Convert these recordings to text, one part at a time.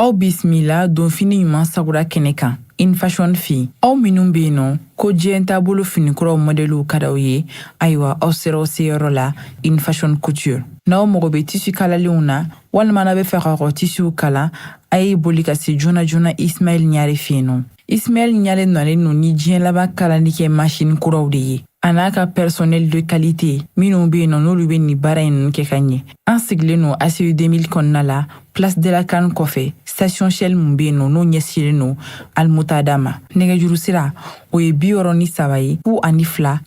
Aw bisimila donfini ɲuman sagura kɛnɛ kan In Fashion fɛ yen. Aw minnu bɛ yen nɔ ko diɲɛ taabolo finikuraw mɔdɛliw ka d'aw ye, ayiwa aw sera aw seyɔrɔ la In Fashion Couture. N'aw mago bɛ tisi kalalenw na walima n'aw bɛ fɛ k'aw ka tisiw kala, a ye boli ka se joona joona Ismaɛl Ɲare fɛ yen nɔ. Ismaɛl Ɲare nalen don ni diɲɛ laban kalali kɛ masini kuraw de ye, a n'a ka personnel de qualité minnu bɛ yen nɔ n'olu bɛ nin baara in ninnu kɛ ka ɲɛ. An sigilen don ACI 2000 kɔnɔna la, place de la CAN kɔfɛ, station Shell mun bɛ yen nɔ n'o ɲɛsinnen don Almutada ma. Nɛgɛjuru sira o ye 63 ye, 02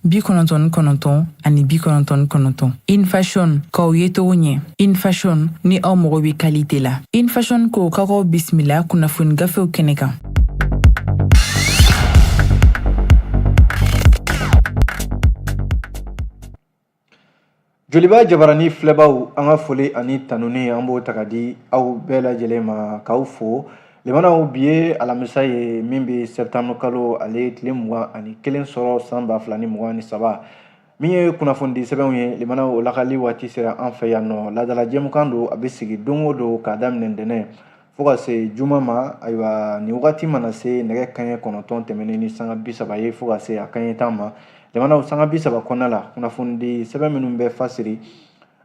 99 ani 99. In Fashion, k'aw ye cogo ɲɛ. In Fashion, ni aw mago bɛ qualité la. In Fashion ko k'aw bisimila kunnafoni gafew kɛnɛ kan. Joliba jabarani filɛbaw, an ka foli ani tanuni an b'o ta ka di aw bɛɛ lajɛlen ma, k'aw fo. Limanaw, bi ye alamisa ye min bɛ septembre kalo ale tile 21 sɔrɔ san 2023. Min ye kunnafonidi sɛbɛnw ye, limanaw, o lakali waati sera an fɛ yan nɔ. Laadala jɛmukan don, a bɛ sigi don o don k'a daminɛ ntɛnɛn fo ka se juma ma. Ayiwa, nin wagati mana se nɛgɛ kanɲɛ 9 tɛmɛnen ni sanga 30 ye fo ka se a kanɲɛ 10 ma, limanaw, sanga 30 kɔnɔna la, kunnafonidi sɛbɛn minnu bɛ fasiri,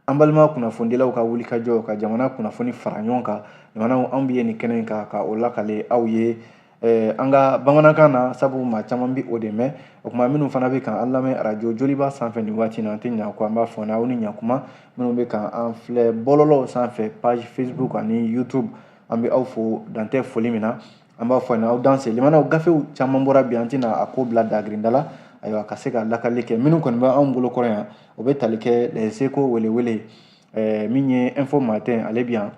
an balima kunnafonidilaw ka wulikajɔ ka jamana kunnafoni fara ɲɔgɔn kan, limanaw, anw bɛ ye nin kɛnɛ in kan ka o lakale aw ye an ka bamanankan na, sabu maa caman bɛ o de mɛn. O tuma minnu fana bɛ k'an lamɛn arajo Joliba sanfɛ nin waati na, an tɛ ɲa kɔ, an b'a fɔ n'aw ni ɲakuma. Minnu bɛ k'an filɛ bɔlɔlɔw sanfɛ, page Facebook ani YouTube, an bɛ aw fo dan tɛ foli min na. An b'a fɔ aw danse. Limanaw, gafew caman bɔra bi, an tɛna a ko bila dagirinda la, ayiwa, ka se ka lakali kɛ. Minnu kɔni bɛ anw bolo kɔrɔ yan, o bɛ tali kɛ Les Échos, welewele, min ye Info Matin, ale bɛ yan,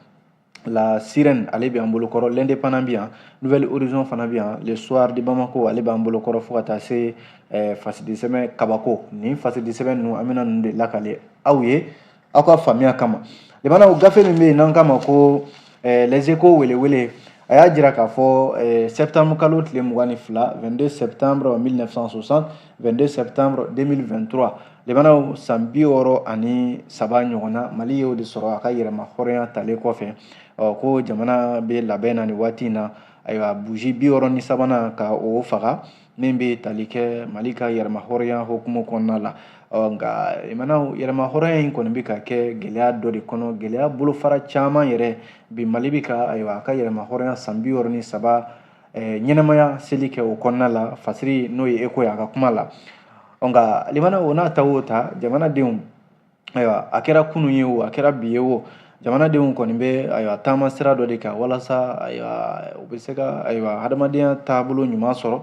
La Sirène, ale bɛ an bolo kɔrɔ, L'Indépendant bɛ yan, Nouvel Horizon fana bɛ yan, Le Soir de Bamako, ale b'an bolo kɔrɔ, fo ka taa se fasidi sɛbɛn kabako. Nin fasidi sɛbɛn ninnu, an bɛna ninnu de lakale aw ye aw ka faamuya kama. Limanaw, gafe min bɛ yen n'an k'a ma ko Les Échos, welewele, a y'a jira k'a fɔ septembre kalo tile 22, 22 septembre 1960, 22 septembre 2023, limanaw, san 63 ɲɔgɔn na, Mali y'o de sɔrɔ a ka yɛrɛma hɔrɔnya talen kɔfɛ. Ɔ, ko jamana bɛ labɛn na nin waati in na, ayiwa, buji 63nan ka o faga min bɛ tali kɛ Mali ka yɛrɛma hɔrɔnya hukumu kɔnɔna la. Ɔ, nka limanaw, yɛrɛma hɔrɔnya in kɔni bɛ ka kɛ gɛlɛya dɔ de kɔnɔ, gɛlɛya bolofara caman yɛrɛ. Bi Mali bɛ ka, ayiwa, a ka yɛrɛma hɔrɔnya san 63 ɲɛnamaya seli kɛ o kɔnɔna la, fasiri n'o ye Échos ye a ka kuma la. Nka limanaw, o n'a ta o ta, jamanadenw, ayiwa, a kɛra kunun ye o, a kɛra bi ye o, jamanadenw kɔni bɛ, ayiwa, taama sira dɔ de kan walasa, ayiwa, u bɛ se ka, ayiwa, hadamadenya taabolo ɲuman sɔrɔ.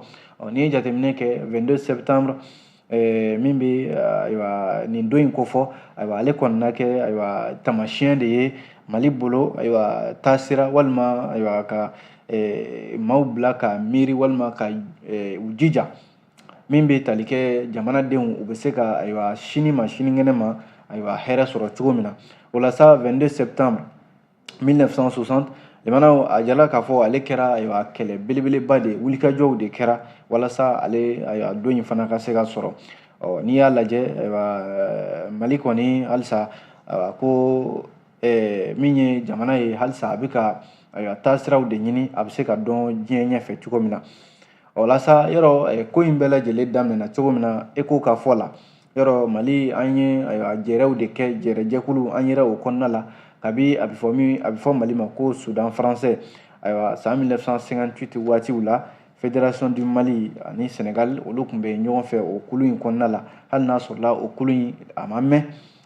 N'i ye jateminɛ kɛ 22 septembre min bɛ, ayiwa, nin don in kofɔ, ayiwa, ale kɔni na kɛ, ayiwa, taamasiyɛn de ye Mali bolo, ayiwa, taasira walima, ayiwa, ka maaw bila ka miiri walima ka u jija min bɛ tali kɛ jamanadenw u bɛ se ka, ayiwa, sini ma sinikɛnɛ ma, ayiwa, hɛrɛ sɔrɔ cogo min na. O la sa, 22 septembre 1960, limanaw, a jala k'a fɔ ale kɛra, ayiwa, kɛlɛ belebeleba de ye, wulikajɔw de kɛra walasa ale, ayiwa, don in fana ka se ka sɔrɔ. Ɔ, n'i y'a lajɛ, ayiwa, Mali kɔni halisa, ayiwa, ko min ye jamana ye halisa, a bɛ ka, ayiwa, taasiraw de ɲini a bɛ se ka dɔn diɲɛ ɲɛfɛ cogo min na. O la sa, yɔrɔ ko in bɛɛ lajɛlen daminɛna cogo min na, Échos ka fɔ la, yɔrɔ Mali, an ye, ayiwa, jɛrɛw de kɛ, jɛrɛjɛkulu an yɛrɛ o kɔnɔna la, kabi a bɛ fɔ min, a bɛ fɔ Mali ma ko Soudan français. Ayiwa, san 1958 waatiw la, Fédération du Mali ani Sénégal, olu tun bɛ ɲɔgɔn fɛ o kulu in kɔnɔna la, hali n'a sɔrɔla o kulu in a ma mɛn.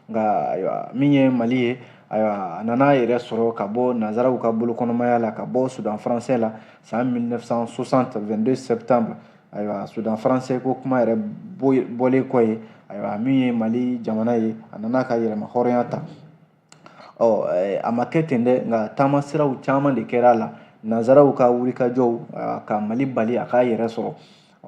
Nka ayiwa, min ye Mali ye, ayiwa, a nana yɛrɛ sɔrɔ ka bɔ nanzaraw ka bolokɔnɔmaya la, ka bɔ Soudan français la san 1960, 22 septembre. Ayiwa, Soudan français ko kuma yɛrɛ bɔlen kɔ ye, ayiwa, min ye Mali jamana ye, a nana ka yɛrɛma hɔrɔnya ta. Ɔ, a ma kɛ ten dɛ, nka taama siraw caman de kɛra a la, nanzaraw ka wulikajɔw ka Mali bali a k'a yɛrɛ sɔrɔ.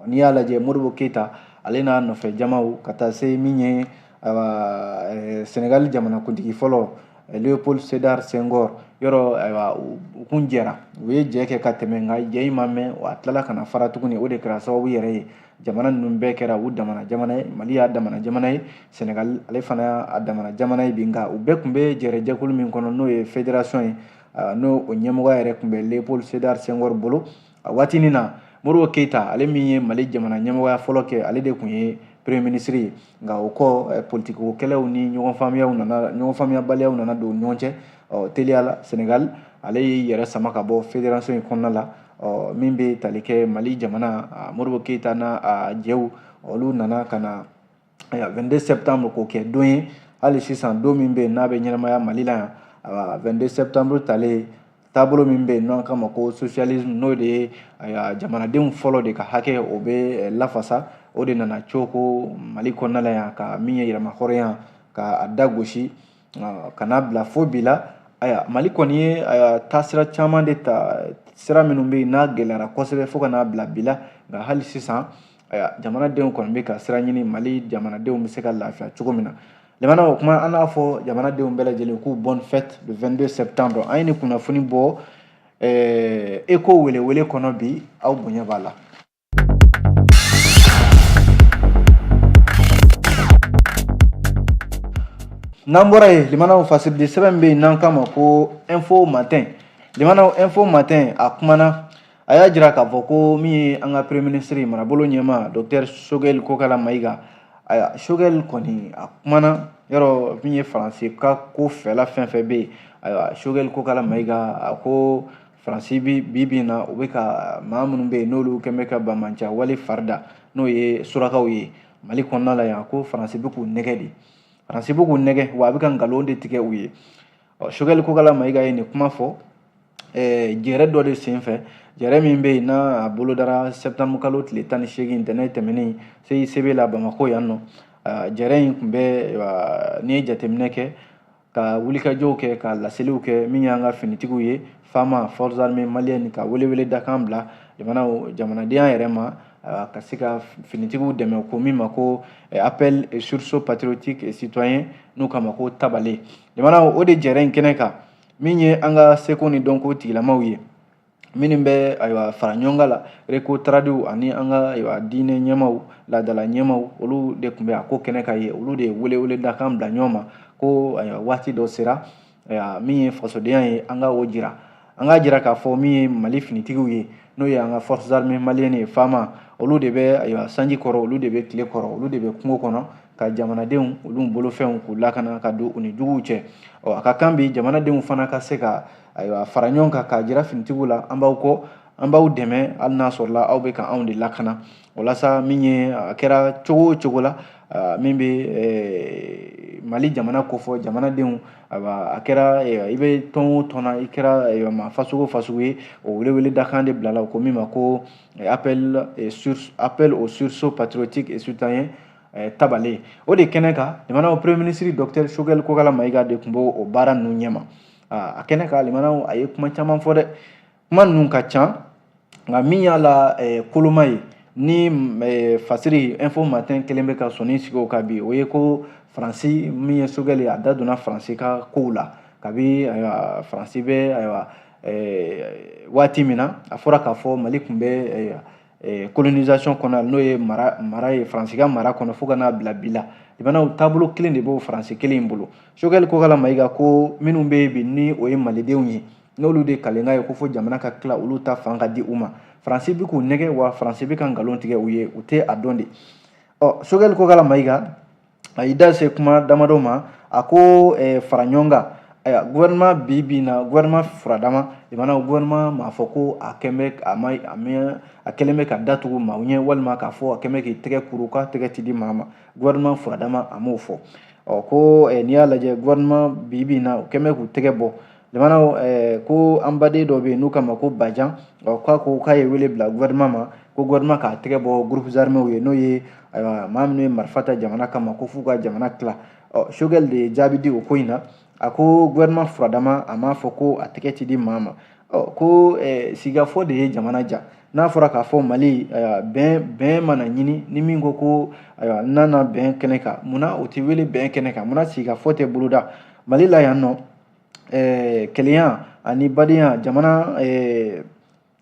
N'i y'a lajɛ, Modibo Keyita, ale n'a nɔfɛ jamaw, ka taa se min ye, ayiwa, Senegali jamanakuntigi fɔlɔ Léopold Sédar Senghor, yɔrɔ, ayiwa, u kun jɛra, u ye jɛ kɛ ka tɛmɛ, nka jɛ in ma mɛn, a tilala ka na fara tuguni. O de kɛra sababu yɛrɛ ye jamana ninnu bɛɛ kɛra u damana jamana ye. Mali y'a damana jamana ye, Senegali ale fana y'a damana jamana ye bi. Nka u bɛɛ tun bɛ jɛrɛjɛkulu min kɔnɔ, n'o ye fédération ye, N'o o ɲɛmɔgɔya yɛrɛ tun bɛ Léopold Sédar Senghor bolo a waatinin na. Modibo Keyita, ale min ye Mali jamana ɲɛmɔgɔya fɔlɔ kɛ, ale de tun ye premier ministre ye. Nka o kɔ, politikiko kɛlɛw ni ɲɔgɔn faamuyaw nana, ɲɔgɔn faamuyabaliyaw nana don ɲɔgɔn cɛ. Ɔ, teliya la, Sénégal ale y'i yɛrɛ sama ka bɔ fédération in kɔnɔna la. Ɔ, min bɛ tali kɛ Mali jamana, Modibo Keyita n'a a jɛw, olu nana ka na 22 septembre k'o kɛ don ye. Hali sisan, don min bɛ yen n'a bɛ ɲɛnamaya Mali la yan, 22 septembre talen, taabolo min bɛ yen n'an k'a ma ko socialisme, n'o de ye jamanadenw fɔlɔ de ka hakɛ o bɛ lafasa, o de nana coko Mali kɔnɔna la yan, ka min ye yɛrɛmahɔrɔnya ka a da gosi ka n'a bila fo bi la. Ayiwa, Mali kɔni ye taasira caman de ta, sira minnu bɛ yen n'a gɛlɛyara kosɛbɛ fo ka n'a bila bi la. Nka hali sisan, ayiwa, jamanadenw kɔni bɛ ka sira ɲini Mali jamanadenw bɛ se ka lafiya cogo min na. Limana, o kuma an n'a fɔ jamanadenw bɛɛ lajɛlen k'u bonne fête le 22 septembre. An ye nin kunnafoni bɔ Eko welewele kɔnɔ bi, aw bonya b'a la. N'an bɔra yen, limanaw, fasiridi sɛbɛn bɛ yen n'an k'a ma ko Info Matin. Limanaw, Info Matin a kumana, a y'a jira k'a fɔ ko min ye an ka premier ministre, marabolo ɲɛmaa, docteur Choguel Kokala Mayiga. Ayiwa, Choguel kɔni a kumana yɔrɔ min ye Faransi ka ko fɛla fɛn fɛn bɛ yen. Ayiwa, Choguel Kokala Mayiga a ko Faransi bi bi in na, u bɛ ka maa minnu bɛ yen n'olu kɛn bɛ ka banbaanci wale fari da, n'o ye surakaw ye Mali kɔnɔna la yan, ko Faransi bɛ k'u nɛgɛ de, Faransi bɛ k'u nɛgɛ, wa a bɛ ka nkalon de tigɛ u ye. Ɔ, Choguel Kokala Mayiga ye nin kuma fɔ jɛrɛ dɔ de senfɛ, jɛrɛ min bɛ yen n'a bolodara septembre kalo tile 18, ntɛnɛn tɛmɛnen, CICB la Bamakɔ yan nɔ. Jɛrɛ in tun bɛ, n'i ye jateminɛ kɛ, ka wulikajɔw kɛ, ka laseliw kɛ, min y'an ka finitigiw ye, FAMa, Forces armées maliennes, ka welewele dakan bila jamanadenw yɛrɛ ma ka se ka finitigiw dɛmɛ, ko min ma ko appel et sursaut patriotique et citoyen, n'u k'a ma ko tabale. Jamana o de jɛrɛ in kɛnɛ kan, min ye an ka seko ni dɔnko tigilamaw ye, minnu bɛ ayiwa fara ɲɔgɔn kan la, Recotrad ani an ka ayiwa diinɛ ɲɛmaw, laadala ɲɛmaw, olu de tun bɛ a ko kɛnɛ kan ye. Olu de ye welewele dakan bila ɲɔgɔn ma ko ayiwa, waati dɔ sera, ayiwa, min ye fasodenya ye, an ka o jira, an k'a jira k'a fɔ min ye Mali finitigiw ye, n'o ye an ka Forces armées maliennes ye, FAMa, olu de bɛ ayiwa sanji kɔrɔ, olu de bɛ tile kɔrɔ, olu de bɛ kungo kɔnɔ ka jamanadenw, olu bolofɛnw k'u lakana ka don u ni juguw cɛ. Ɔ, a ka kan bi jamanadenw fana ka se ka ayiwa fara ɲɔgɔn kan k'a jira finitigiw la, an b'aw kɔ, an b'aw dɛmɛ, hali n'a sɔrɔla aw bɛ ka anw de lakana. Walasa min ye a kɛra cogo o cogo la, min bɛ Mali jamana kofɔ jamanadenw, a kɛra i bɛ tɔn o tɔn na, i kɛra maa fasugu o fasugu ye, o welewele dakan de bilala ko min ma ko appel au sursaut patriotique et citoyen, tabale. O de kɛnɛ kan, limanaw, premier ministre docteur Choguel Kokala Mayiga de tun b'o o baara ninnu ɲɛma. A kɛnɛ kan, limanaw, a ye kuma caman fɔ dɛ, kuma ninnu ka ca, nka min y'a la koloma ye ni fasiri Info Matin kelen bɛ ka sɔnni sigi o kan bi, o ye ko Faransi, min ye Choguel ye, a da donna Faransi ka kow la kabi ayiwa Faransi bɛ ayiwa waati min na, a fɔra k'a fɔ Mali tun bɛ colonisation kɔnɔ, n'o ye mara ye Faransi ka mara kɔnɔ, fo ka n'a bila bi la. Limanaw, taabolo kelen de b'o Faransi kelen in bolo. Choguel Kokala Mayiga ko minnu bɛ yen bi ni o ye malidenw ye, n'olu de kalenka ye ko fo jamana ka tila olu ta fan ka di u ma, Faransi bɛ k'u nɛgɛ, wa Faransi bɛ ka nkalon tigɛ u ye, u tɛ a dɔn de. Ɔ, Choguel Kokala Mayiga a y'i da se kuma damadɔ ma. A ko fara ɲɔgɔn kan, ayiwa, gouvernement bi bi in na, gouvernement furadama, limanaw, gouvernement m'a fɔ ko a kɛn bɛ a ma a ma a kɛlen bɛ ka datugu maaw ɲɛ, walima k'a fɔ a kɛn bɛ k'i tɛgɛ kuru k'a tɛgɛ ti di maa ma. Gouvernement furadama a m'o fɔ. Ɔ, ko n'i y'a lajɛ, gouvernement bi bi in na, o kɛn bɛ k'u tɛgɛ bɔ. Limanaw, ko an baden dɔ bɛ yen n'u k'a ma ko Bajan, ɔ, k'a ko k'a ye wele bila gouvernement ma ko gouvernement k'a tɛgɛ bɔ groupes armés ye, n'o ye ayiwa maa minnu ye marifa ta jamana kama ko f'u ka jamana tila. Ɔ, Choguel de ye jaabi di o ko in na. A ko gouvernement furadama a m'a fɔ ko a tɛgɛ ti di maa ma. Ɔ, ko sigikafɔ de ye jamana ja. N'a fɔra k'a fɔ Mali bɛn mana ɲini, ni min ko ko ayiwa n nana bɛn kɛnɛ kan, munna o tɛ wele bɛn kɛnɛ kan? Munna sigikafɔ tɛ boloda Mali la yan nɔ? Kelenya ani badenya, jamana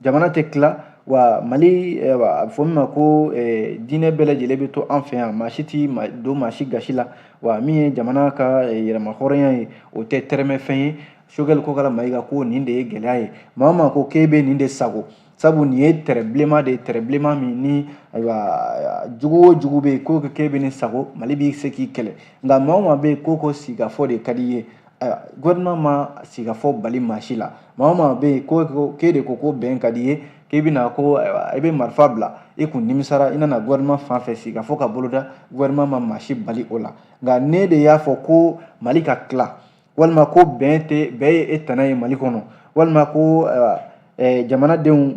tɛ tila wa. Mali, a bɛ fɔ min ma ko diinɛ bɛɛ lajɛlen bɛ to an fɛ yan, maa si ti don maa si gasi la. Wa min ye jamana ka yɛrɛmahɔrɔnya ye, o tɛ tɛrɛmɛfɛn ye. Choguel Kokalla Maïga ko nin de ye gɛlɛya ye. Maa o maa ko k'e bɛ nin de sago, sabu nin ye tɛrɛ bilenman de ye, tɛrɛ bilenman min ni ayiwa jugu o jugu bɛ yen ko k'e bɛ nin sago, Mali b'i se k'i kɛlɛ. Nka maa o maa bɛ yen ko sigikafɔ de ka di i ye, ayiwa gouvernement ma sigikafɔ bali maa si la. Maa o maa bɛ yen ko k'e de ko bɛn ka di i ye, k'e bɛna ko ayiwa i bɛ marifa bila, i kun nimisara, i nana gouvernement fan fɛ sigikafɔ ka boloda, gouvernement ma maa si bali o la. Nka ne de y'a fɔ ko Mali ka tila, walima ko bɛn tɛ, bɛn ye e tana ye Mali kɔnɔ, walima ko ayiwa jamanadenw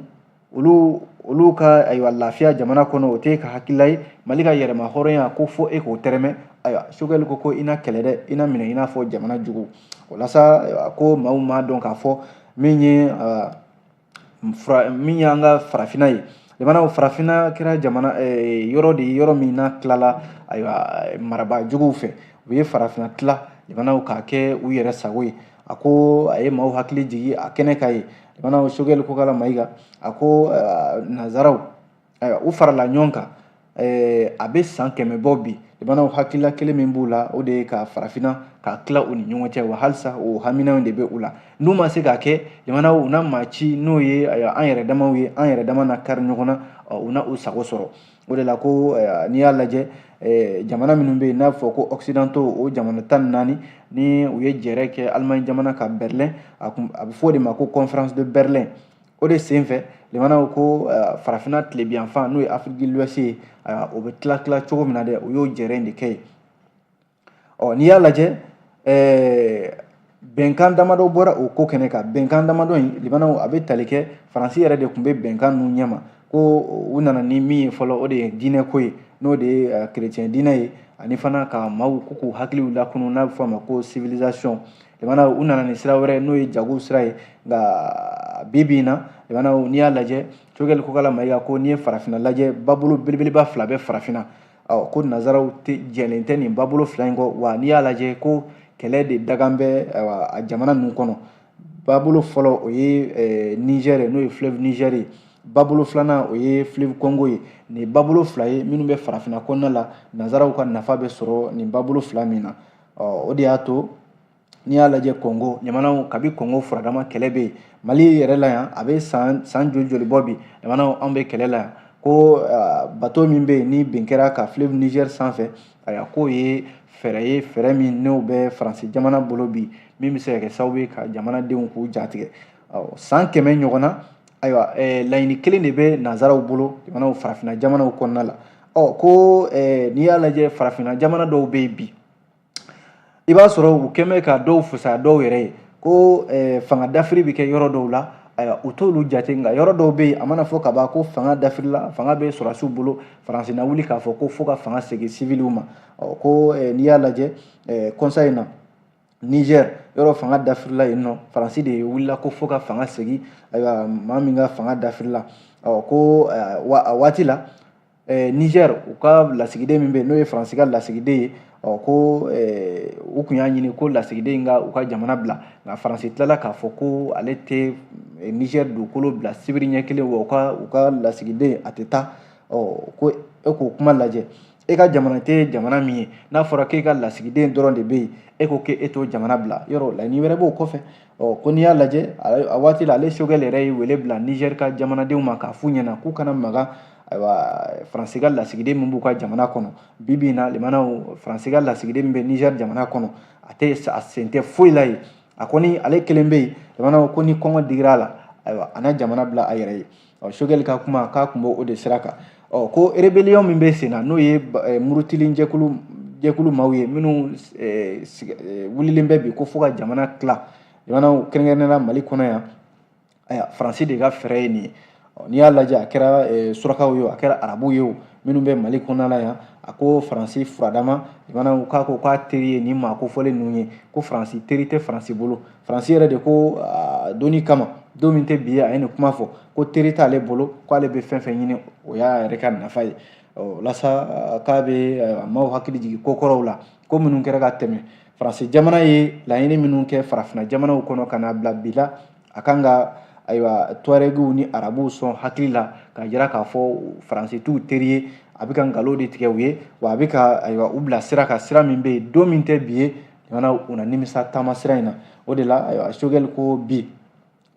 olu ka ayiwa lafiya jamana kɔnɔ, o tɛ ka hakilila ye. Mali ka yɛrɛma hɔrɔnya ko fo e k'o tɛrɛmɛ. Ayiwa Choguel ko i na kɛlɛ dɛ, i na minɛ i n'a fɔ jamana jugu. O la sa, ayiwa ko maaw m'a dɔn k'a fɔ min ye min y'an ka farafinna ye. Jamana farafinna kɛra jamana yɔrɔ de ye, yɔrɔ min n'a tilala ayiwa marabaa juguw fɛ, u ye farafinna tila jamanaw k'a kɛ u yɛrɛ sago ye. A ko a ye maaw hakili jigin a kɛnɛ ka ye. Jamanaw Choguel Kokalla Maïga a ko nanzaraw ayiwa u farala ɲɔgɔn kan a bɛ san 100 bɔ bi. Jamanaw hakilila kelen min b'u la, o de ye ka farafinna ka tila u ni ɲɔgɔn cɛ, wa halisa o haminaw de bɛ u la. N'u ma se k'a kɛ, jamanaw u na maa ci n'o ye an yɛrɛ damaw ye, an yɛrɛ dama na kari ɲɔgɔn na, u na u sago sɔrɔ. O de la ko n'i y'a lajɛ jamana minnu bɛ yen n'a fɔ ko occidentaux, o jamana 14 ni u ye jɛrɛ kɛ Allemagne jamana ka Berlin, a bɛ fɔ o de ma ko conférence de Berlin. O de senfɛ jamanaw ko farafinna tilebiyanfan, n'o ye Afrique de l'Ouest ye, o bɛ tila tila cogo min na dɛ, u y'o jɛrɛ in de kɛ yen. Ɔ n'i y'a lajɛ bɛnkan damadɔ bɔra o ko kɛnɛ kan. Bɛnkan damadɔ in, limanaw, a bɛ tali kɛ Faransi yɛrɛ de tun bɛ bɛnkan ninnu ɲɛma. Ko u nana ni min ye fɔlɔ, o de ye diinɛ ko ye, n'o de ye chrétien diinɛ ye, ani fana ka maaw ko k'u hakiliw lakunu, n'a bɛ fɔ a ma ko civilisation. Limanaw, u nana ni sira wɛrɛ, n'o ye jago sira ye. Nka bi bi in na, limanaw, n'i y'a lajɛ Choguel Kokalla Maïga ko n'i ye farafinna lajɛ, babolo belebeleba fila bɛ farafinna. Ɔ ko nanzaraw tɛ jɛlen tɛ nin babolo fila in kɔ. Wa n'i y'a lajɛ ko kɛlɛ de dagan bɛ a jamana ninnu kɔnɔ. Babolo fɔlɔ, o ye Niger ye, n'o ye fleuve Niger ye. Babolo filanan, o ye fleuve Congo ye. Nin babolo fila ye minnu bɛ farafinna kɔnɔna la, nanzaraw ka nafa bɛ sɔrɔ nin babolo fila min na. Ɔ o de y'a to n'i y'a lajɛ Congo jamanaw, kabi Congo furadama kɛlɛ bɛ yen Mali yɛrɛ la yan, a bɛ san joli joli bɔ bi, jamanaw anw bɛ kɛlɛ la yan. Ko bateau min bɛ yen ni bin kɛra ka fleuve Niger sanfɛ, ayiwa k'o ye fɛɛrɛ ye, fɛɛrɛ min n'o bɛ Faransi jamana bolo bi, min bɛ se ka kɛ sababu ye ka jamanadenw k'u jatigɛ. San 100 ɲɔgɔn na, ayiwa laɲini kelen de bɛ nanzaraw bolo jamanaw farafinna jamanaw kɔnɔna la. Ɔ ko n'i y'a lajɛ farafinna jamana dɔw bɛ yen bi, i b'a sɔrɔ u kɛn bɛ ka dɔw fisaya dɔw yɛrɛ ye. Ko fanga dafiri bɛ kɛ yɔrɔ dɔw la, ayiwa u t'olu jate. Nka yɔrɔ dɔw bɛ yen, a mana fɔ ka ban ko fanga dafirila, fanga bɛ sɔrɔdasiw bolo, Faransi na wuli k'a fɔ ko fo ka fanga segin siviliw ma. Ɔ ko n'i y'a lajɛ kɔsa in na Niger yɔrɔ fanga dafirila yen nɔ, Faransi de wulila ko fo ka fanga segin ayiwa maa min ka fanga dafirila. Ɔ ko a waati la Niger u ka lasigiden min bɛ yen, n'o ye Faransi ka lasigiden ye, ɔ ko u tun y'a ɲini ko lasigiden in ka u ka jamana bila. Nka Faransi tilala k'a fɔ ko ale tɛ Niger dugukolo bila sibiri ɲɛ kelen, wa u ka lasigiden a tɛ taa. Ɔ ko e k'o kuma lajɛ, e ka jamana tɛ jamana min ye, n'a fɔra k'e ka lasigiden dɔrɔn de bɛ yen, e ko k'e t'o jamana bila, yɔrɔ laɲini wɛrɛ b'o kɔfɛ. Ɔ ko n'i y'a lajɛ a waati la, ale Choguel yɛrɛ ye wele bila Niger ka jamanadenw ma k'a f'u ɲɛna k'u kana maga ayiwa Faransi ka lasigiden min b'u ka jamana kɔnɔ. Bi bi in na, limanaw, Faransi ka lasigiden min bɛ Niger jamana kɔnɔ, a tɛ a sen tɛ foyi la yen. A kɔni ale kelen bɛ yen, limanaw, ko ni kɔngɔ digira a la, ayiwa a na jamana bila a yɛrɛ ye. Ɔ Choguel ka kuma k'a tun b'o de sira kan. Ɔ ko rébellion min bɛ sen na, n'o ye murutili jɛkulu maaw ye minnu wulilen bɛ bi ko fo ka jamana tila, jamanaw kɛrɛnkɛrɛnnenya la Mali kɔnɔ yan, ayiwa Faransi de ka fɛɛrɛ ye nin ye. N'i y'a lajɛ a kɛra surakaw ye o, a kɛra arabuw ye o, minnu bɛ Mali kɔnɔna la yan, a ko Faransi furadama jamanaw k'a ko k'a teri ye nin maa kofɔlen ninnu ye, ko Faransi teri tɛ Faransi bolo. Faransi yɛrɛ de ko donni kama don min tɛ bi ye, a ye nin kuma fɔ ko teri t'ale bolo, k'ale bɛ fɛn fɛn ɲini o y'a yɛrɛ ka nafa ye. Walasa k'a bɛ maaw hakili jigin ko kɔrɔw la, ko minnu kɛra ka tɛmɛ, Faransi jamana ye laɲini minnu kɛ farafinna jamanaw kɔnɔ ka n'a bila bi la, a kan ka ayiwa tuarɛgiw ni arabuw sɔn hakili la k'a jira k'a fɔ Faransi t'u teri ye, a bɛ ka nkalon de tigɛ u ye, wa a bɛ ka ayiwa u bila sira kan, sira min bɛ yen don min tɛ bi ye, Limanaw, u na nimisa taama sira in na. O de la, ayiwa, Choguel ko bi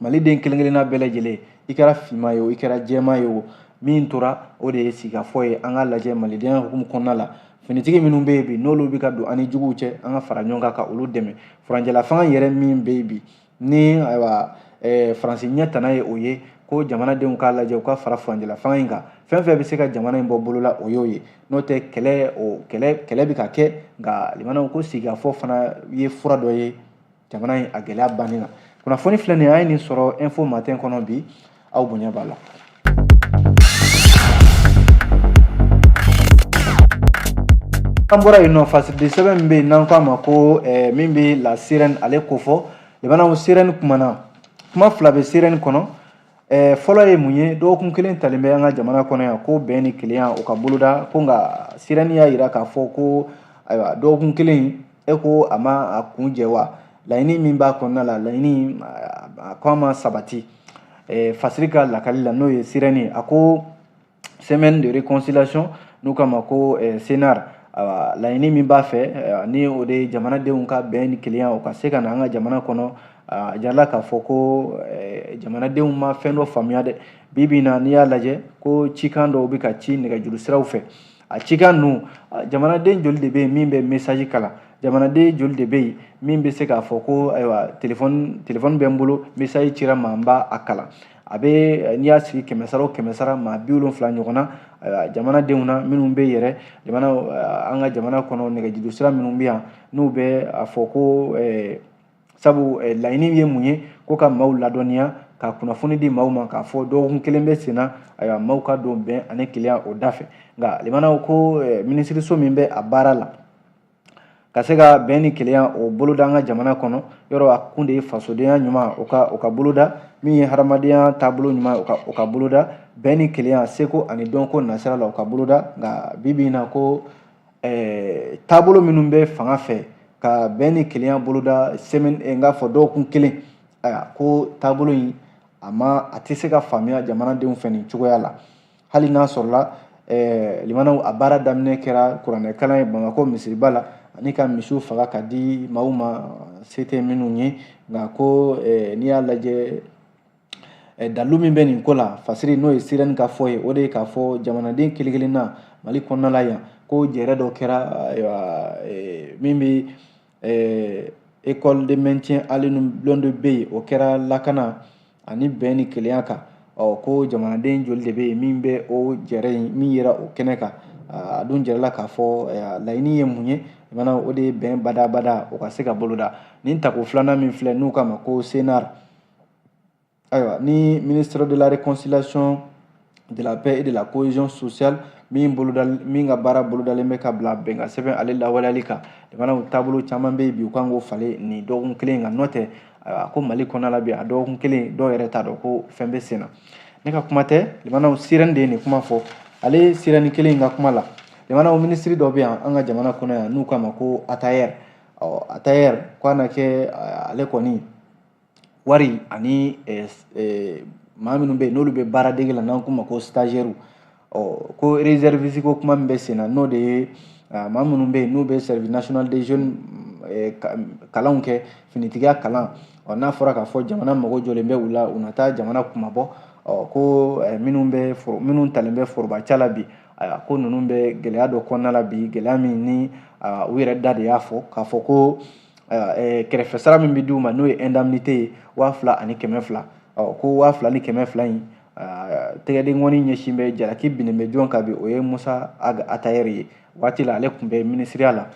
maliden kelen kelenna bɛɛ lajɛlen, i kɛra finman ye o, i kɛra jɛman ye o, min tora o de ye sigikafɔ ye. An ka lajɛ malidenya hukumu kɔnɔna la, finitigi minnu bɛ yen bi, n'olu bɛ ka don an ni juguw cɛ, an ka fara ɲɔgɔn kan ka olu dɛmɛ. Furancɛla fanga yɛrɛ min bɛ yen bi, ni ayiwa Faransi ɲɛ tana ye o ye, ko jamanadenw k'a lajɛ u ka fara furancɛla fanga in kan. Fɛn fɛn bɛ se ka jamana in bɔ bolo la, o y'o ye. N'o tɛ, kɛlɛ, o kɛlɛ bɛ ka kɛ, nka limanaw, ko sigikafɔ fana ye fura dɔ ye jamana in a gɛlɛya banni na. Kunnafoni filɛ nin ye, an ye nin sɔrɔ Info Matin kɔnɔ bi, aw bonya b'a la. An bɔra yen nɔ, fasiridi sɛbɛn min bɛ yen n'an k'a ma ko min bɛ La Sirène ale kofɔ. Limanaw, Sirène kumana, kuma fila bɛ Sirène kɔnɔ. Fɔlɔ ye mun ye? Dɔgɔkun kelen talen bɛ an ka jamana kɔnɔ yan ko bɛn ni kelenya o ka boloda ko, nka Sirène y'a yira k'a fɔ ko ayiwa, dɔgɔkun kelen e ko a ma a kun jɛ wa, laɲini min b'a kɔnɔna la, laɲini a ko a ma sabati. Fasiri ka lakali la, n'o ye Sirène ye, a ko semaine de réconciliation, n'u k'a ma ko CNR, laɲini min b'a fɛ, ni o de ye jamanadenw ka bɛn ni kelenya o ka se ka na an ka jamana kɔnɔ, a jirala k'a fɔ ko jamanadenw ma fɛn dɔ faamuya dɛ. Bi bi in na, n'i y'a lajɛ ko cikan dɔw bɛ ka ci nɛgɛjuru siraw fɛ, a cikan ninnu, jamanaden joli de bɛ yen min bɛ message kalan? Jamanaden joli de bɛ yen min bɛ se k'a fɔ ko ayiwa, téléphone bɛ n bolo, message cira ma, n b'a a kalan? A bɛ, n'i y'a sigi kɛmɛ sara o kɛmɛ sara, maa 70 ɲɔgɔn na jamanadenw na minnu bɛ yɛrɛ jamana, an ka jamana kɔnɔ, nɛgɛjuru sira minnu bɛ yan, n'u bɛ a fɔ ko sabu laɲini ye mun ye, ko ka maaw ladɔnniya, ka kunnafoni di maaw ma k'a fɔ dɔgɔkun kelen bɛ sen na, ayiwa, maaw ka don bɛn ani kelenya o da fɛ. Nka limanaw, ko minisiriso min bɛ a baara la ka se ka bɛn ni kelenya o boloda an ka jamana kɔnɔ, yɔrɔ a kun de ye fasodenya ɲuman o ka boloda, min ye hadamadenya taabolo ɲuman o ka boloda, bɛn ni kelenya seko ani dɔnko nasira la, o ka boloda. Nka bi bi in na, ko taabolo minnu bɛ fanga fɛ ka bɛn ni kelenya boloda semaine, n k'a fɔ dɔgɔkun kelen, ayiwa, ko taabolo in a ma, a tɛ se ka faamuya jamanadenw fɛ nin cogoya la. Hali n'a sɔrɔla limanaw, a baara daminɛ kɛra kuranɛkalan ye Bamakɔ misiriba la, ani ka misiw faga ka di maaw ma se tɛ minnu ye. Nka ko n'i y'a lajɛ, dalu min bɛ nin ko la, fasiri n'o ye Sirène ka fɔ ye, o de ye k'a fɔ jamanaden kelen kelenna Mali kɔnɔna la yan, ko jɛrɛ dɔ kɛra, ayiwa, min bɛ école de maintien Alioune Blondeau bɛ yen, o kɛra lakana ani bɛn ni kelenya kan. Ɔ, ko jamanaden joli de bɛ yen min bɛ o jɛrɛ in min yera o kɛnɛ kan? A dun jɛrɛla k'a fɔ laɲini ye mun ye, o de ye bɛn badabada o ka se ka boloda. Nin tako filanan min filɛ, n'u k'a ma ko CNR, ayiwa, ni ministre de la Réconciliation, de la Paix et de la Cohésion sociale min boloda, min ka baara bolodalen bɛ ka bila bɛnkan sɛbɛn ale lawaleyali kan, jamanaw taabolo caman bɛ yen bi, u kan k'o falen nin dɔgɔkun kelen in kan. N'o tɛ, ayiwa, ko Mali kɔnɔna la bi, a dɔgɔkun kelen, dɔw yɛrɛ t'a dɔn ko fɛn bɛ sen na. Ne ka kuma tɛ, limanaw, Sirène de ye nin kuma fɔ. Ale Sirène kelen in ka kuma la, limanaw, minisiri dɔ bɛ yan an ka jamana kɔnɔ yan, n'u k'a ma ko Attaher. Ɔ, Attaher ko a na kɛ ale kɔni wari ani maa minnu bɛ yen n'olu bɛ baaradege la, n'an k'u ma ko stagiaire. Ɔ, ko réserviste ko kuma min bɛ sen na, n'o de ye maa minnu bɛ yen n'u bɛ Service national des jeunes kalanw kɛ, finitigiya kalan. Ɔ, n'a fɔra k'a fɔ jamana mago jɔlen bɛ u la, u na taa jamana kumabɔ. Ɔ, ko minnu bɛ minnu talen bɛ foroba ca la bi, ayiwa, ko ninnu bɛ gɛlɛya dɔ kɔnɔna la bi, gɛlɛya min ni u yɛrɛ da de y'a fɔ k'a fɔ ko kɛrɛfɛ sara min bɛ d'u ma, n'o ye indemnité ye, 2100. Ɔ, ko 2100 in, tɛgɛdenkɔni ɲɛsin bɛ jalaki binnen bɛ jɔn kan bi? O ye Moussa Ag Attaher ye. Waati la ale tun bɛ minisiriya la.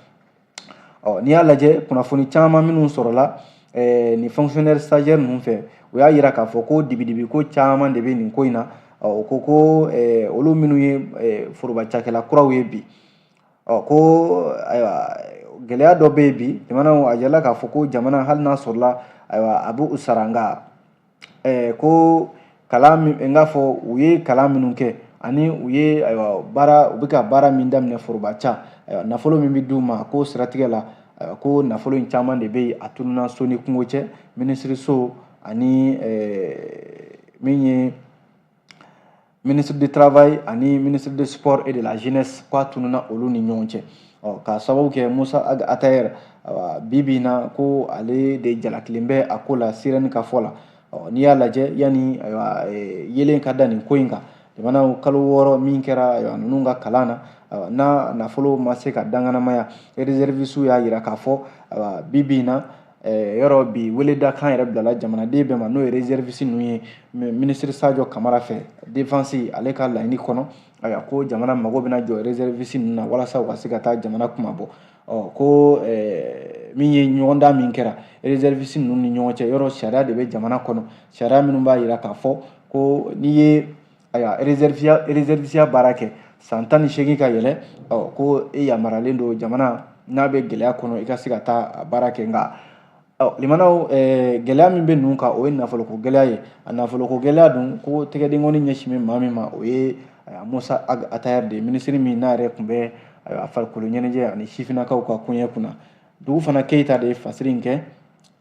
Ɔ, n'i y'a lajɛ, kunnafoni caman minnu sɔrɔla nin fonctionnaire stagiaire ninnu fɛ, u y'a yira k'a fɔ ko dibidibi ko caman de bɛ nin ko in na. Ɔ, o ko ko olu minnu ye foroba cakɛla kuraw ye bi, ɔ, ko ayiwa, gɛlɛya dɔ bɛ yen bi jamana. A yirala k'a fɔ ko jamana, hali n'a sɔrɔla ayiwa, a b'u sara, nka ko kalan min, n k'a fɔ u ye kalan minnu kɛ ani u ye ayiwa baara, u bɛ ka baara min daminɛ foroba ca, ayiwa, nafolo min bɛ d'u ma, ko siratigɛ la, ayiwa, ko nafolo in caman de bɛ yen, a tununna so ni kungo cɛ, minisiriso ani min ye Ministre du travail ani ministre de sport et de la jeunesse, ko a tununa olu ni ɲɔgɔn cɛ. Ɔ, k'a sababu kɛ Musa Ag Atayer, bi bi in na, ko ale de jalakilen bɛ a ko la, Sirène ka fɔ la. Ɔ, n'i y'a lajɛ, yanni ayiwa yelen ka da nin ko in kan, jamanaw kalo 6 min kɛra, ayiwa, ninnu ka kalan na, n'a nafolo ma se ka danganamaya, réservistes y'a yira k'a fɔ, ayiwa, bi bi in na, yɔrɔ bi weledakan yɛrɛ bilala jamanaden bɛɛ ma, n'o ye réserviste ninnu ye, ministre Sadio Kamara fɛ, défense ale ka laɲini kɔnɔ. Ayiwa, ko jamana mago bɛna jɔ réserviste ninnu na walasa u ka se ka taa jamana kuma bɔ. Ɔ, ko min ye ɲɔgɔndan min kɛra réserviste ninnu ni ɲɔgɔn cɛ, yɔrɔ sariya de bɛ jamana kɔnɔ, sariya minnu b'a yira k'a fɔ ko n'i ye, ayiwa, réserviste baara kɛ san 18 ka yɛlɛ, ɔ, ko e yamaruyalen don jamana n'a bɛ gɛlɛya kɔnɔ, i ka se ka taa baara kɛ. Nka ɔ, limanaw, gɛlɛya min bɛ ninnu kan, o ye nafoloko gɛlɛya ye. A nafoloko gɛlɛya dun, ko tɛgɛdenkɔni ɲɛsin bɛ maa min ma, o ye Musa Ag Atayer de ye, minisiri min n'a yɛrɛ tun bɛ, ayiwa, farikolo ɲɛnajɛ ani sifinnakaw ka koɲɛ kunna. Dugu fana Keyita de ye fasiri in kɛ,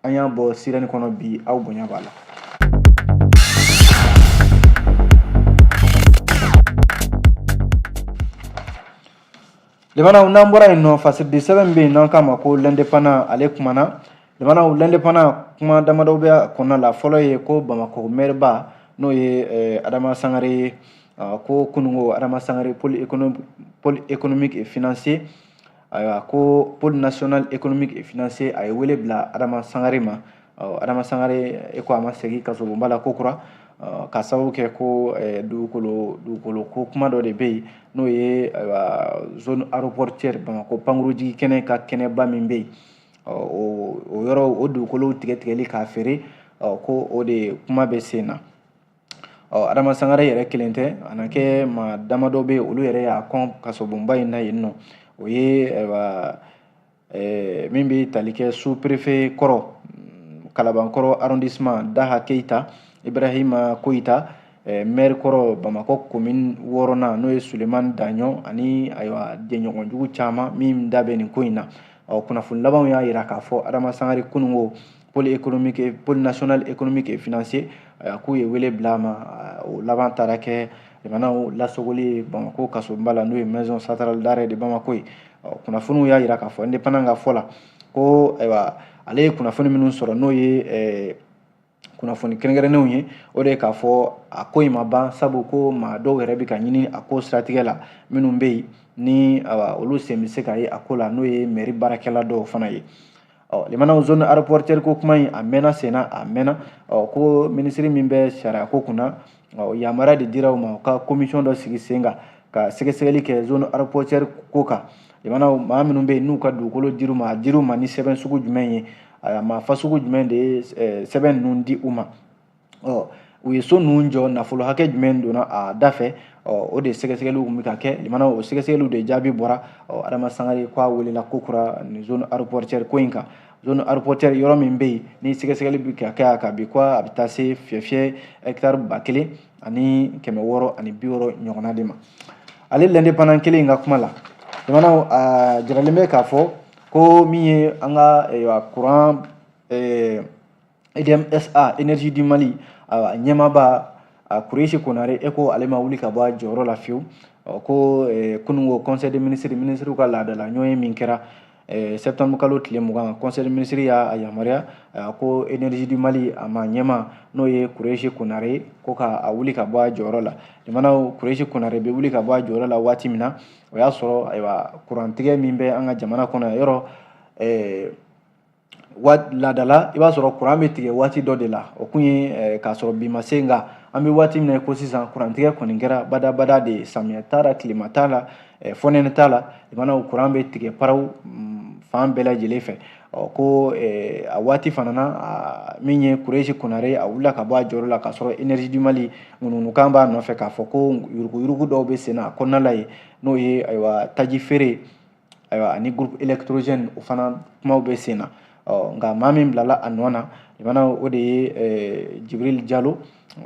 an y'a bɔ Sirène kɔnɔ bi, aw bonya b'a la. Limanaw, n'an bɔra yen nɔ, fasiridi sɛbɛn bɛ yen n'an k'a ma ko L'Indépendant, ale kumana. Limanaw, L'Indépendant, kuma damadɔ bɛ a kɔnɔna la. Fɔlɔ ye ko Bamakɔ mɛriba, n'o ye Adama Sangare ye, ko kununko Adama Sangare, pôle économique et financier, ayiwa, ko pôle national économique et financier, a ye wele bila Adama Sangare ma. Adama Sangare, e ko a ma segin kasobonba la ko kura, ka sababu kɛ ko dugukolo ko kuma dɔ de bɛ yen, n'o ye, ayiwa, zone aéroportuaire Bamakɔ pankurujigi kɛnɛ ka kɛnɛba min bɛ yen, o yɔrɔ, o dugukolow tigɛ tigɛli k'a feere, ko o de kuma bɛ sen na. Ɔ, Adama Sangare yɛrɛ kelen tɛ, a na kɛ maa damadɔ bɛ yen, olu yɛrɛ y'a kɔn kasobonba in na yen nɔ. O ye, ayiwa, min bɛ tali kɛ sous préfet kɔrɔ Kalabankɔrɔ arrondissement, Daha Keyita, Ibrahima Koyita, maire kɔrɔ Bamakɔ commune 6nan, n'o ye Sulemani Daɲɔ, ani, ayiwa, jɛɲɔgɔnjugu caman min da bɛ nin ko in na. Ɔ, kunnafoni labanw y'a yira k'a fɔ Adama Sangare kununko pôle économique, pôle national économique et financier, k'u ye wele bila a ma. O laban taara kɛ jamanaw lasogoli ye Bamakɔ kasobonba la, n'o ye maison centrale d'arrêt de Bamako ye. Kunnafoniw y'a yira k'a fɔ Indépendant ka fɔ la ko, ayiwa, ale ye kunnafoni minnu sɔrɔ, n'o ye kunnafoni kɛrɛnkɛrɛnnenw ye, o de ye k'a fɔ a ko in ma ban, sabu ko maa dɔw yɛrɛ bɛ ka ɲini a ko siratigɛ la, minnu bɛ yen ni, ayiwa, olu sen bɛ se ka ye a ko la, n'o ye mairie baarakɛla dɔw fana ye. Ɔ, limanaw, zone aéroportuaire ko kuma in, a mɛnna sen na, a mɛnna. Ɔ, ko minisiri min bɛ sariya ko kunna, ɔ, yamaruya de dira u ma u ka commission dɔ sigi sen kan ka sɛgɛsɛgɛli kɛ zone aéroportuaire ko kan. Limanaw, maa minnu bɛ yen n'u ka dugukolo dir'u ma, a dir'u ma ni sɛbɛn sugu jumɛn ye? Ayiwa, maa fasugu jumɛn de ye sɛbɛn ninnu di u ma? Ɔ, u ye so ninnu jɔ, nafolo hakɛ jumɛn donna a da fɛ? Ɔ, o de sɛgɛsɛgɛliw tun bɛ ka kɛ. Limanaw, o sɛgɛsɛgɛliw de jaabi bɔra. Ɔ, Adama Sangare ko a welela ko kura nin zone aéroportuaire ko in kan. Zone aéroportuaire, yɔrɔ min bɛ yen ni sɛgɛsɛgɛli bɛ ka kɛ a kan bi, ko a bɛ taa se fiyɛ hectare 1660 ɲɔgɔnna de ma. Ale L'Indépendant kelen in ka kuma la, limanaw, a jiralen bɛ k'a fɔ ko min ye an ka courant EDM SA, Énergie du Mali, ɲɛmaaba Kuresi Konare, e ko ale ma wuli ka bɔ a jɔyɔrɔ la fiyewu. Ko kununko conseil des ministres, ministres ka laadala ɲɔgɔn ye min kɛra septembre kalo tile 20, conseil des ministres y'a yamaruya ko Énergie du Mali a ma ɲɛma, n'o ye Kuresi Konare, ko ka a wuli ka bɔ a jɔyɔrɔ la. Limanaw, Kuresi Konare bɛ wuli ka bɔ a jɔyɔrɔ la waati min na, o y'a sɔrɔ, ayiwa, kurantigɛ min bɛ an ka jamana kɔnɔ, yɔrɔ laadala, i b'a sɔrɔ kuran bɛ tigɛ waati dɔ de la, o kun ye k'a sɔrɔ bi ma se. Nka an bɛ waati min na ko sisan, kurantigɛ kɔni kɛra badabada de ye, samiyɛ t'a la, tilema t'a la, fɔnɛnɛ t'a la, limanaw, kuran bɛ tigɛ paraw fan bɛɛ lajɛlen fɛ. Ɔ, ko a waati fana na, min ye Kuresi Konare, a wulila ka bɔ a jɔyɔrɔ la k'a sɔrɔ Énergie du Mali ŋunuŋunukan b'a nɔfɛ k'a fɔ ko yuruguyurugu dɔw bɛ sen na a kɔnɔna la yen, n'o ye, ayiwa, taji feere, ayiwa, ani groupe électrogène, o fana kumaw bɛ sen na. Ɔ, nka maa min bilala a nɔ na, limana, o de ye Jibril Jalo,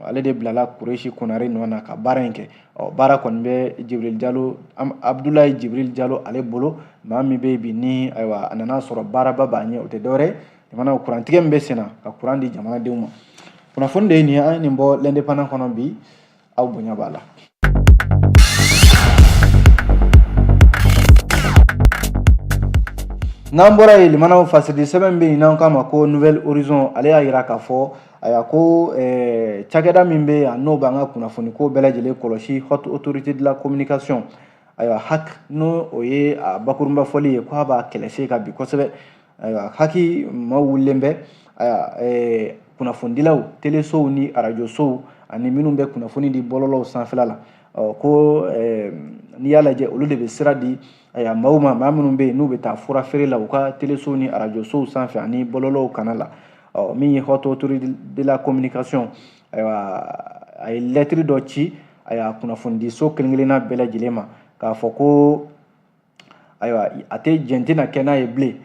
ale de bilala Kuresi Konare nɔ na ka baara in kɛ. Ɔ, baara kɔni bɛ Jibril Jalo, Abdulayi Jibril Jalo ale bolo, maa min bɛ bi ni, ayiwa, a nana sɔrɔ baaraba b'a ɲɛ, o tɛ dɔwɛrɛ, limana, kurantigɛ min bɛ sen na ka kuran di jamanadenw ma. Kunnafoni de ye nin ye, an ye nin bɔ L'Indépendant kɔnɔ bi, aw bonya b'a la. N'an bɔra yen, limanaw, fasidi sɛbɛn bɛ yen n'an k'a ma ko Nouvel Horizon, ale y'a jira k'a fɔ ayiwa ko cakɛda min bɛ yan n'o b'an ka kunnafoni ko bɛɛ lajɛlen kɔlɔsi, Haute Autorité de la Communication, ayiwa HAC, n'o o ye a bakurunba fɔli ye, k'a b'a kɛlɛ se ka bi kosɛbɛ. Ayiwa HAC maaw wulilen bɛ, ayiwa kunnafonidilaw, telesow ni arajosow ani minnu bɛ kunnafoni di bɔlɔlɔw sanfɛla la, ko n'i y'a lajɛ olu de bɛ sira di ayiwa maaw ma, maa minnu bɛ yen n'u bɛ taa fura feere la u ka telesow ni arajosow sanfɛ ani bɔlɔlɔw kana la. Ɔ min ye Haute Autorité de la Communication, ayiwa a ye lɛtiri dɔ ci ayiwa kunnafonidiso kelen kelenna bɛɛ lajɛlen ma k'a fɔ ko ayiwa a tɛ jɛn tɛna kɛ n'a ye bilen.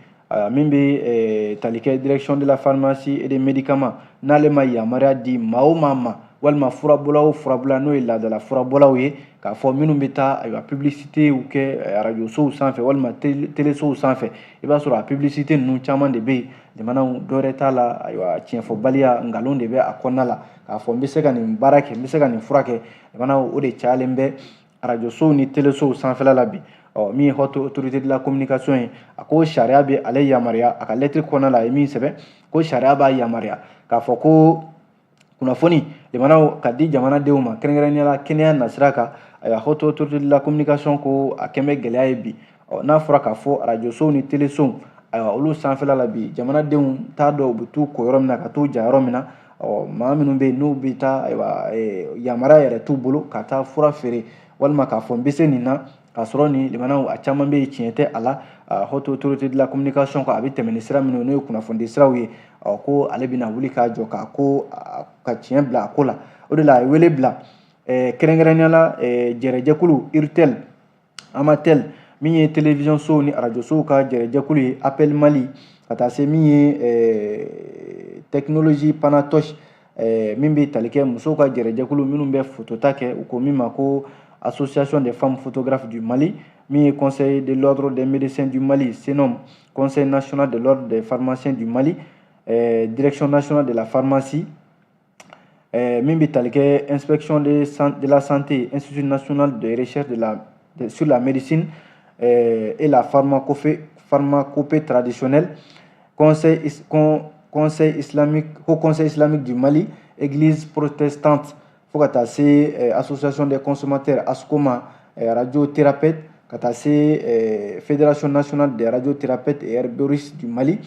Min bɛ tali kɛ Direction de la Pharmacie et des Médicaments, n'ale ma yamaruya di maa o maa ma walima furabɔla o furabɔla n'o ye laadala furabɔlaw ye, k'a fɔ minnu bɛ taa ayiwa publicité kɛ arajosow sanfɛ walima telesow sanfɛ, i b'a sɔrɔ a publicité ninnu caman de bɛ yen, jamanaw dɔwɛrɛ t'a la, ayiwa tiɲɛfɔbaliya, nkalon de bɛ a kɔnɔna la, k'a fɔ n bɛ se ka nin baara kɛ, n bɛ se ka nin fura kɛ. Jamanaw, o de cayalen bɛ arajosow ni telesow sanfɛla la bi. Ɔ min ye Haute Autorité de la Communication ye, a ko sariya bɛ ale yamaruya, a ka lɛtiri kɔnɔna la a ye min sɛbɛn ko sariya b'a yamaruya k'a fɔ ko kunnafoni jamanaw ka di jamanadenw ma, kɛrɛnkɛrɛnnenya la kɛnɛya nasira kan. Ayiwa Haute Autorité de la Communication ko a kɛn bɛ gɛlɛya ye bi. Ɔ n'a fɔra k'a fɔ arajosow ni telesow, ayiwa olu sanfɛla la bi, jamanadenw t'a dɔn u bɛ t'u ko yɔrɔ min na ka t'u ja yɔrɔ min na. Ɔ maa minnu bɛ yen n'u bɛ taa, ayiwa yamaruya yɛrɛ t'u bolo ka taa fura feere walima k'a fɔ n bɛ se nin na, k'a sɔrɔ ni limanaw a caman bɛ yen tiɲɛ tɛ a la. Haute Autorité de la Communication ko a bɛ tɛmɛ ni sira minnu n'o ye kunnafonidi siraw ye, ɔ ko ale bɛna wuli k'a jɔ k'a ko ka tiɲɛ bila a ko la. O de la a ye wele bila kɛrɛnkɛrɛnnenya la jɛrɛjɛkulu URTEL, AMATEL, min ye télévision sow ni arajo sow ka jɛrɛjɛkulu ye, Appel Mali, ka taa se min ye technologie Panatoche, min bɛ tali kɛ musow ka jɛrɛjɛkulu minnu bɛ fotota kɛ, u ko min ma ko Association des femmes photographes du Mali, min ye Conseil de l'ordre des médecins du Mali, CNOM, Conseil national de l'ordre des pharmaciens du Mali, Direction nationale de la pharmacie, min bɛ tali kɛ inspection de la santé, Institut national de recherche sur la médecine et la pharmacopée traditionnelle, Conseil islamique, Haut Conseil islamique du Mali, Église protestante, fo ka taa se Association des consommateurs, ASCOMA, radiothérapeute, ka taa se Fédération nationale des radiothérapeutes et herboristes du Mali,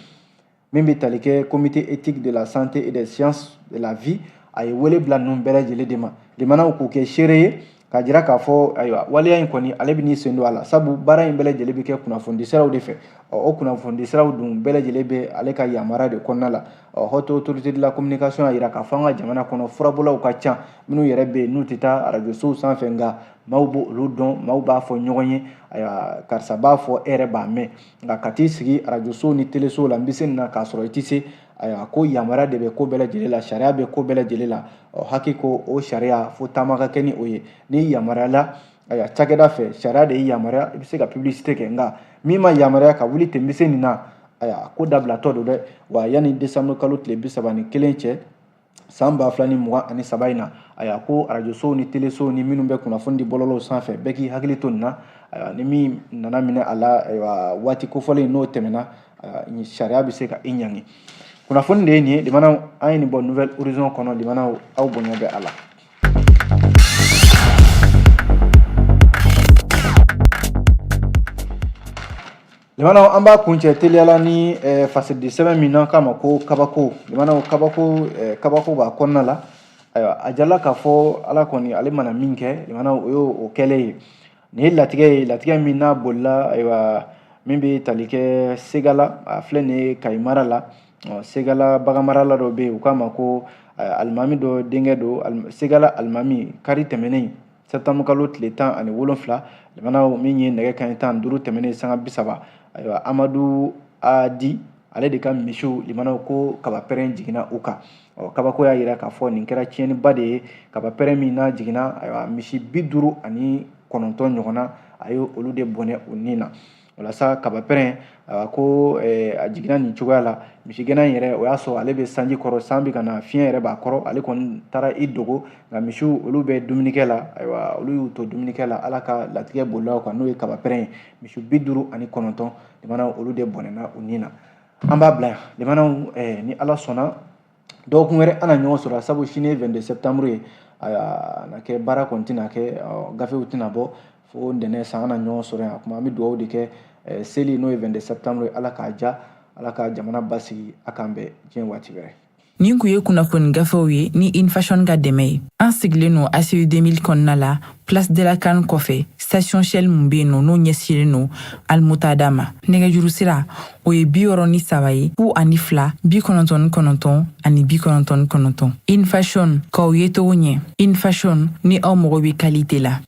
min bɛ tali kɛ Comité éthique de la santé et des sciences de la vie. A ye wele bila ninnu bɛɛ lajɛlen de ma, limanaw k'u kɛ seere ye k'a jira k'a fɔ ayiwa waleya in kɔni ale bɛ n'i sen don a la, sabu baara in bɛɛ lajɛlen bɛ kɛ kunnafonidi siraw de fɛ. Ɔ o kunnafonidi siraw dun bɛɛ lajɛlen bɛ ale ka yamaruya de kɔnɔna la. Ɔ Haute Autorité de la Communication y'a jira k'a fɔ an ka jamana kɔnɔ furabɔlaw ka ca minnu yɛrɛ bɛ yen n'u tɛ taa arajosow sanfɛ, nka maaw b'olu dɔn, maaw b'a fɔ ɲɔgɔn ye, ayiwa karisa b'a fɔ, e yɛrɛ b'a mɛn, nka ka t'i sigi arajosow ni telesow la n bɛ se nin na k'a sɔrɔ i tɛ se. Ayiwa ko yamaruya de bɛ ko bɛɛ lajɛlen la, sariya bɛ ko bɛɛ lajɛlen la. Ɔ HAC ko o sariya fo taama ka kɛ ni o ye. N'i yamaruyala ayiwa cakɛda fɛ, sariya de y'i yamaruya, i bɛ se ka publicité kɛ, nka min ma yamaruya ka wuli ten n bɛ se nin na, ayiwa ko dabilatɔ don dɛ. Wa yanni décembre kalo tile 31 cɛ san 2023 in na, ayiwa ko arajosow ni telesow ni minnu bɛ kunnafoni di bɔlɔlɔw sanfɛ, bɛɛ k'i hakili to nin na. Ayiwa ni min nana minɛ a la, ayiwa waati kofɔlen n'o tɛmɛna, sariya bɛ se ka i ɲangi. Kunnafoni de ye nin ye, limanaw, an ye nin bɔ Nouvel Horizon kɔnɔ. Limanaw, aw bonya bɛ a la. Limanaw, an b'a kuncɛ teliyala ni fasidi sɛbɛn min n'an k'a ma ko kabako. Limanaw, kabako kabako b'a kɔnɔna la. Ayiwa a jala k'a fɔ ala kɔni ale mana min kɛ, limanaw, o y'o kɛlen ye. Nin ye latigɛ ye, latigɛ min n'a bolila, ayiwa min bɛ tali kɛ Segala, a filɛ nin ye Kayi mara la. Segala baganmarala dɔ bɛ yen, u k'a ma ko alimami dɔ denkɛ don, Segala alimami, kari tɛmɛnen septembre kalo tile 17, limanaw, min ye nɛgɛ kanɲɛ 15 tɛmɛnen sanga 30, ayiwa Amadu Adi ale de ka misiw, limanaw, ko kabapɛrɛn jiginna u kan. Ɔ kabako y'a jira k'a fɔ nin kɛra tiɲɛniba de ye. Kabapɛrɛn min n'a jiginna, ayiwa misi 59 ɲɔgɔnna, a ye olu de bɔnɛ u ni na. Walasa kabapɛrɛn a ko a jiginna nin cogoya la. Misigɛnna in yɛrɛ, o y'a sɔrɔ ale bɛ sanji kɔrɔ, san bɛ ka na, fiɲɛ yɛrɛ b'a kɔrɔ, ale kɔni taara i dogo. Nka misiw, olu bɛ dumunikɛ la. Ayiwa, olu y'u to dumunikɛ la, Ala ka latigɛ bolila o kan, n'o ye kabapɛrɛn ye. Misi 59, limanaw, olu de bɔnɛna u ni na. An b'a bila yan, limanaw. Ni Ala sɔnna, dɔgɔkun wɛrɛ an na ɲɔgɔn sɔrɔ, sabu sini ye 22 septembre ye. A na kɛ baara kɔni tɛna kɛ, gafew tɛna bɔ fo ntɛnɛn san. An na ɲɔgɔn sɔrɔ yan. Kuma an bɛ dugawu de kɛ seli, n'o ye 22 septembre ye, Ala k'a ja, Ala ka jamana basigi. A k'an bɛn diɲɛ waati wɛrɛ. Nin kun ye kunnafoni gafew ye ni Infashion ka dɛmɛ ye. An sigilen no ACU 2000 kɔnɔna la, Place de la CAN kɔfɛ, station Shell mun bɛ yen nɔ, n'o ɲɛsinnen no Almutada ma. Nɛgɛjuru sira, o ye 63 ye, 02 99 ani 99. Infashion, k'aw ye cogo ɲɛ. Infashion, ni aw mago bɛ qualité la.